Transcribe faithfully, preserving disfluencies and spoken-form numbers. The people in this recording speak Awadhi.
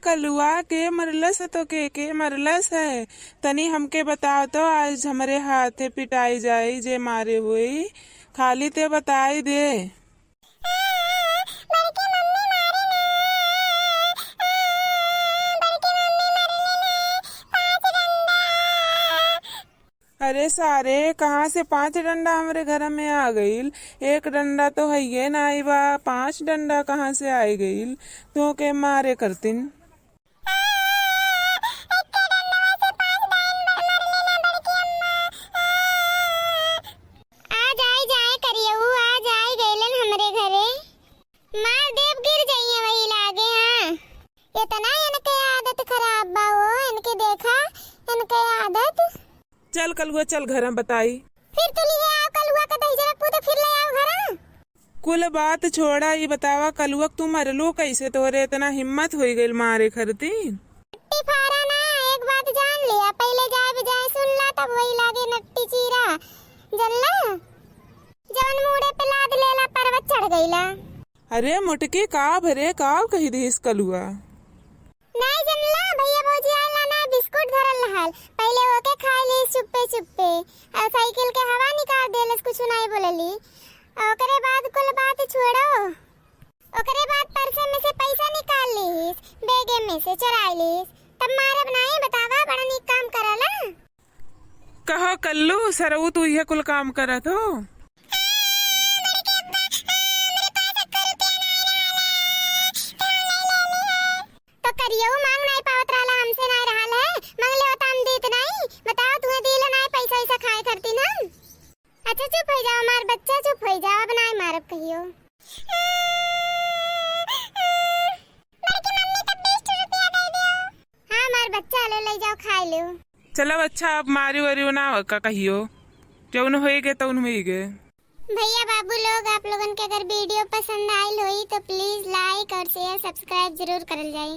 कलुआ, के मरलस है तोके, के मरलस है? तनी हमके बताओ तो, आज हमरे हाथे पिटाई जाई जे मारे होई, खाली ते बताई दे। बड़की मम्मी मारी ना, बड़की मम्मी मारी ना, पाँच डंडा। अरे सारे, कहाँ से पाँच डंडा हमरे घर में आ गइल? एक डंडा तो हइये नाई बा, पाँच डंडा कहाँ से आइ गइल? तोके मारे करतिन। आ जाए, जाए करियऊ, आ जाए गइलन हमरे घरे। मार देब, गिर जइहें वही लागे, हाँ। इतना इनके आदत खराब बा हो, इनके देखा, इनके आदत। चल कलुआ, चल घर में बताई। फिर तू लिहे आओ कलुआ के दहिजरा पूते, फिर ले आओ घर। कुल बात छोड़ा, ई बतावा कलुआ के तू मरलू कैसे, तोरे इतना हिम्मत होई गइल मारे खरती? नट्टी फारा ना, एक बात जान लिया, पहिले जाए बजाए सुन ला, तब वही लागे नट्टी चीरा, जनला? जवन मूड़े पे लाद लेला, पर्वत चढ़ गइला। अरे मोटकी, का भरे, का कही दिहिस कलुआ? नाई जनला, भैया भौजी आइल ना, बिस्कुट धरल रहल, पहिले ओके खाइ लीस चुप्पे चुप्पे, और साइकिल के हवा निकाल देलस, कुछ नाई बोलली। और ओकरे बाद कुल बात छोड़ो, ओकरे बाद पर्से में से पैसा निकाल लीस, बेगे में से चोराइ लीस, तब मारब नाई, बतावा, बड़ा नीक काम करला। कहो कल्लू, सरऊ तू इहे कुल काम करत हो? तो करियऊ मांग नाई पावत रहला, हमसे नाई रहल है, मांग ले होता हम दीत नाई, बताओ तुहे दीला नाई पैसा वैसा खाए खरतिन हम। अच्छा चुप होइ जाओ हमार बच्चा, चुप होइ जाओ, अब नाई मारब कहियो। बड़की मम्मी तब बीस रुपया दे दियो। हाँ हमार बच्चा, लो ले जाओ खाए लो। चलो अच्छा, अब मारी वारी ना हो का कहियो, जौन होइगे तौन होइगे। भैया बाबू लोग, आप लोगन के अगर वीडियो पसंद आइल होई तो please like और share, subscribe जरूर करल जाई।